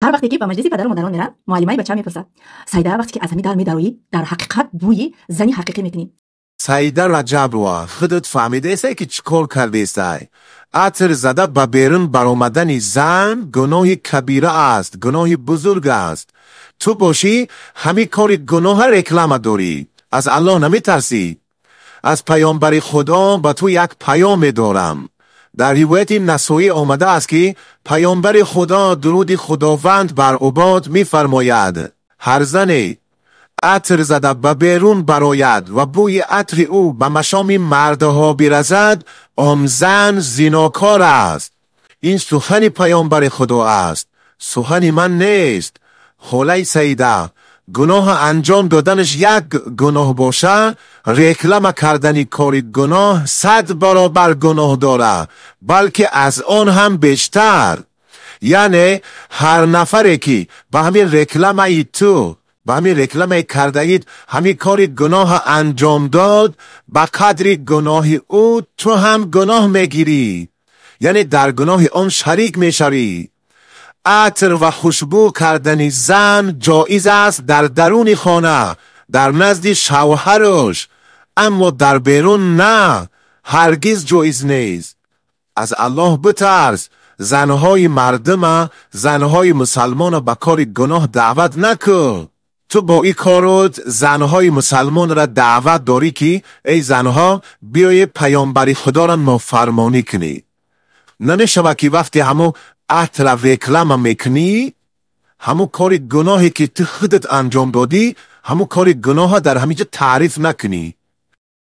Ҳар вақте ки ба маҷлиси падару модарон мерам, муаллимаи бача мепурсад: «Саида, вақте ки аз ҳамин дар медароӣ, дар ҳақиқат бӯи зани ҳақиқӣ мекунӣ». Саида Раҷабова, худат фаҳмидаестай, ки чӣ кор кардестай? Атр зада ба берун баромадани зан гуноҳи кабира аст, гуноҳи бузург аст. Ту бошӣ, ҳамин кори гуноҳа реклама дорӣ. Аз Аллоҳ наметарсӣ. Аз паёмбари Худо ба ту як паёме дорам. Дар ривояти Насоӣ омадааст, ки паёмбари Худо, дуруди Худованд бар ӯ бод, мефармояд: «Ҳар зане атр зада ба берун барояд ва бӯи атри ӯ ба машоми мардҳо бирасад, он зан зинокор аст». Ин сухани паёмбари Худо аст, сухани ман нест. Холаи Саида, гуноҳ анҷом доданаш як гуноҳ боша, реклама кардани кори гуноҳ 100 баробар гуноҳ дорад, балки аз он ҳам бештар. Яъне ҳар нафаре ки ба ҳамин рекламаи ту, ба ҳамин рекламаи кардаит, ҳамин кори гуноҳ анҷом дод, ба қадри гуноҳи ӯ ту ҳам гуноҳ мегирӣ, яъне дар гуноҳи он шарик мешавӣ. Атр ва хушбӯ кардани зан ҷоиз аст дар даруни хона, дар назди шавҳараш, аммо дар берун на, ҳаргиз ҷоиз нест. Аз Аллоҳ битарс. Занҳои мардума, занҳои мусалмона ба кори гуноҳ даъват накун. Ту бо ин корот занҳои мусалмонро даъват дорӣ, ки эй занҳо, биёед паёмбари Худоро нофармонӣ кунед. Намешавад, ки вақте ҳамун атра реклама мекунӣ, ҳамун кори гуноҳе ки ту худат анҷом додӣ, ҳамун кори гуноҳа дар ҳамин ҷо таъриф накунӣ.